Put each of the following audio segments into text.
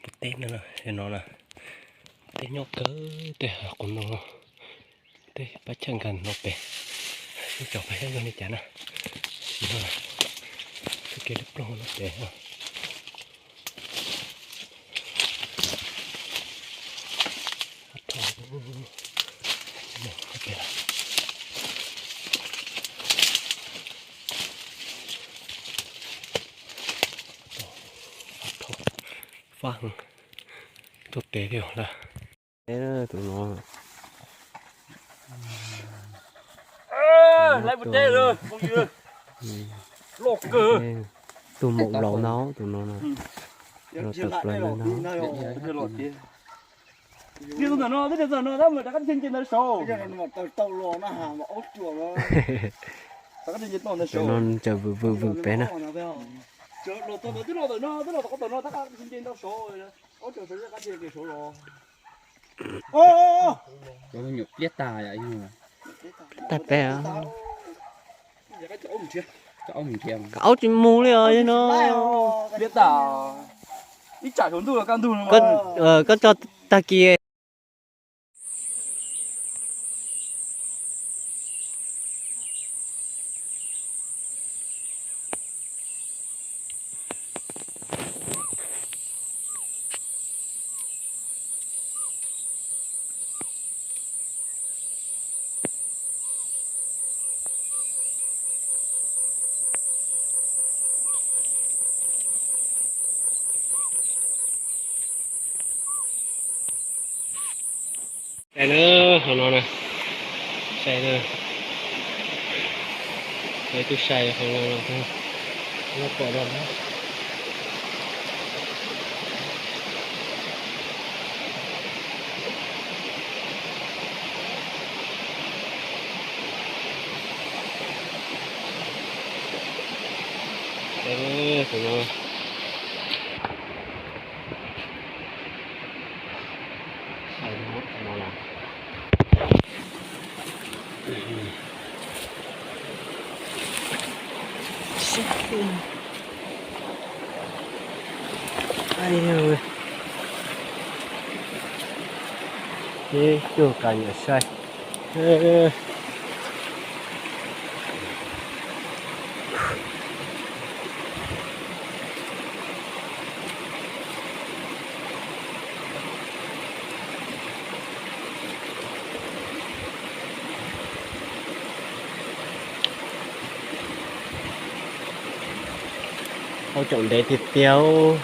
Pub teb no, no na, teb nyob kawg tej qub no, tej pab chaj nkag no pem, ib co pab yog li cas na, no, txoj kev dawb paug no pem. Fab, tuaj tes thiab lawm. Tus no, tus maum laus ntag tus no, los tawm plaws ntawm no. Ntawm no, tab sis ntawm no tab sis rov qab nce ntawd saud. Ntawm no tseem vwm vwm vwm pem na. Tag peb, aub tsis mus li os no. Koj tso tag kis. Sai na, hauv no na, sai na, sai twb sai hauv no los twb pom no. Peb tuaj kas nyuam sai. Hauv tseem ntev tiag tiag.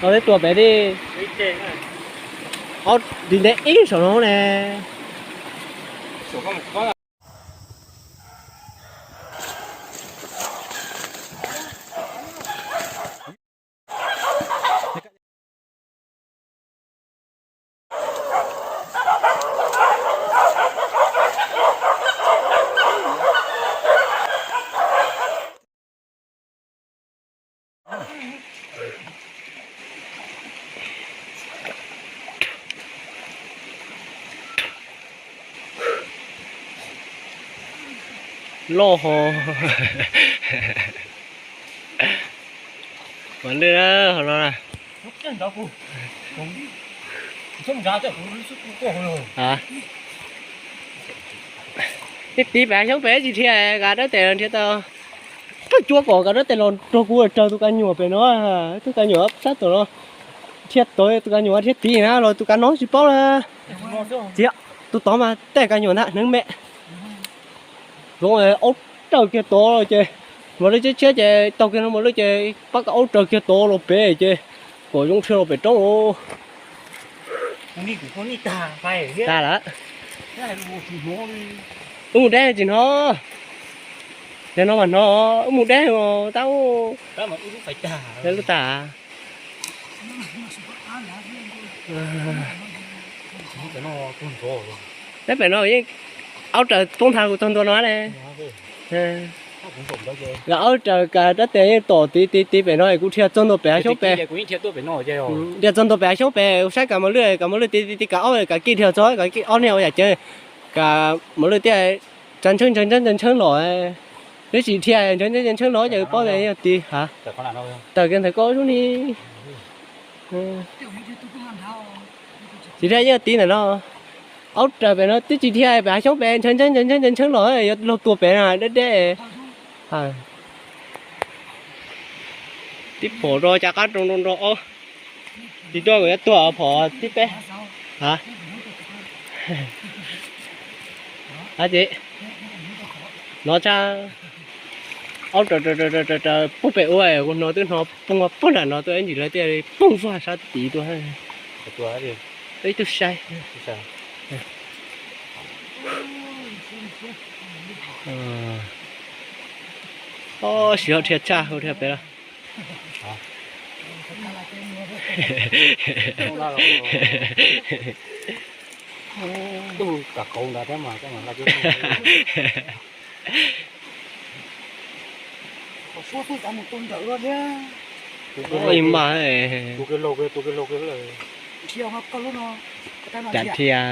Los twb tua pem tib, ob ntiv nteb ib saum no ne. Loj ho. Mas lwj hov no na. Tib tiv pem xyoob pem tsis dhia, kav dab tes los dhia tau. Koj cuab kom kav dab tes los rau kuv raws tus kav nyuam pem no. Tus kav nyuam sab tom no, dhia tod tus kav nyuam dhia tiv na los tus kav no tsis paub na. Txiv, tus tod mas tej kav nyuam ntag hneev me. Hloov aub raws kiag tod los ces, mas lwj tshiab tshiab ces taug kiag no mas lwj ces pab kav aub raws kiag tod los pem ces kom zoo dhia los pem roob. Tag lawm. Wb mus deb tsis hnov. Yog no mas hnov, wb mus deb tab lub tag. Neb pem no yeej aub raws poob nthav kuv txog ntua no ne. Aub raws kav dab tes yeej tom tiv tiv tiv pem no es kuv dhia txog ntua pem hav xyoob pem. Dhia txog ntua pem hav xyoob pem saib kav mos lwj, kav mos lwj tiv tiv tiv kav aub, kav kij dhia txog, kav kij ob niag ua yam ceeb, kav mos lwj thiaj tsa ntsheb ntsheb ntsheb ntsheb los. Twb tsis dhia ntsheb ntsheb ntsheb los ces paub tias yog tiv ha. Tawm kiag ntawm koj lub ni. Tsis dhia yeej tiv ntawm no. Aub raws pem no twb tsis dhia pem hav xyoob pem ntsheb ntsheb ntsheb ntsheb los yuav luag tua pem na deb deb. Tib phom rau cas qab rau nrau nrau ob. Tsis tuaj kuv yuav tuag phom tib peb. Ces no tshaj. Aub raws raws raws raws raws pug pem ua, kuv hnov twb hnov poob pog nram no tuaj ib ntsis lawv thiaj li poob faj sab tid tuaj. Ib tug saib. Siv hau dhia tshaj hau dhia pem lawm. Mas tua dhia,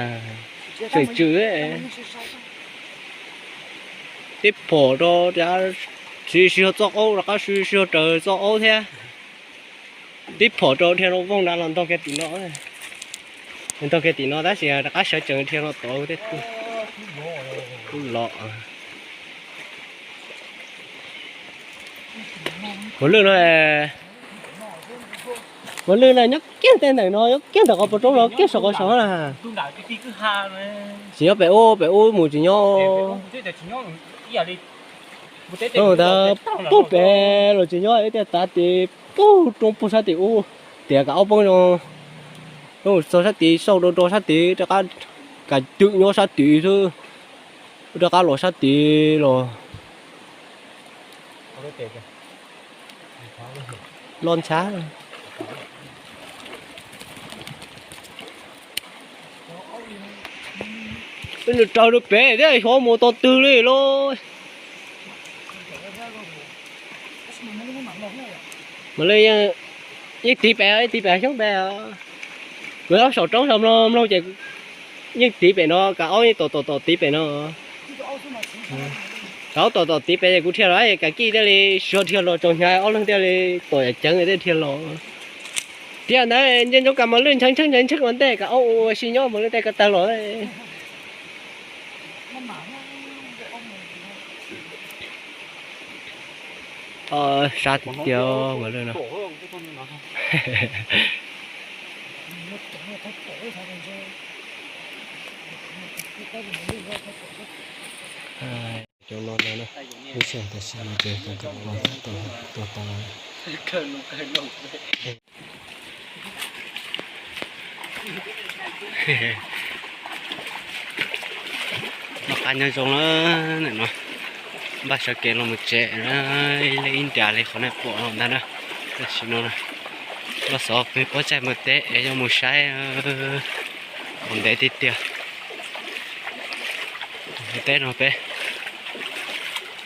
tswm tswm. Tib phom rau, siv siv txoj qaub rov qab siv siv raws txoj qaub thiab. Tib phom rau dhia rau vooj nrad los ntog kiag tim no. Ntog kiag tim no tab sis rov qab sawv tsees dhia rau tod thiab. Kub los. Mos lwj no, mos lwj no nyob kiag tej ntawm no, nyob kiag ntawm qhov puas roob no kiag saum qhov saud na. Tsis nyob pem ub, pem ub mus tsis nyob. Ntawd pug pem los tsis nyob, ib tiaj tav tis pug roob pug sab tim ub, tias kav aub poob zoo. Txog sab tid sau rau rau sab tid rov qab, kav cwm nyob sab tid xwb, rov qab los sab tid los. Los ntshav. Peb nws raug rau pem thiab xyov mus tau twg li lauj. Mas lawv yeej tiv pem, yeej tiv pem xyoob pem. Kuv ob saum roob saum mloog mloog ces yeej tiv pem no, kav aub yeej tom tom tom tiv pem no. Kav aub tom tom tiv pem ces kuv dhia los, kav kij thiaj li suav dhia los tsoom hnyav ob leeg thiaj li tom yam ceev thiaj dhia los. Tiam ntawd nce ntsoov kav mos lwj ntshee ntshee ntshee ntshee ua ntej, kav aub ua si nyob mos lwj tej ko taw los. Sab tiag tiag mos lwj no. Cov no no na, lub sij hawm tam sim no ces kawg kawg no tuag tas. Noj qab nyob zoo na, nim no npaj sawv kev los mus tsev na, ib leeg ib ntias li qhov nej pom no ntag na. Tam sim no los xov peb pob tsaig mus teb es yuav mus saib, qhov ntev tiag tiag. Mus teb no peb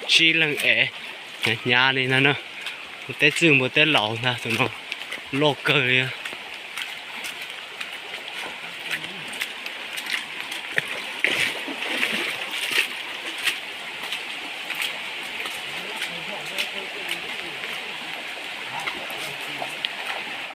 tsib leeg es hnyav hnyav li ntag na. Mus teb txwj npua teb laus ntag, tus no loj kawg li.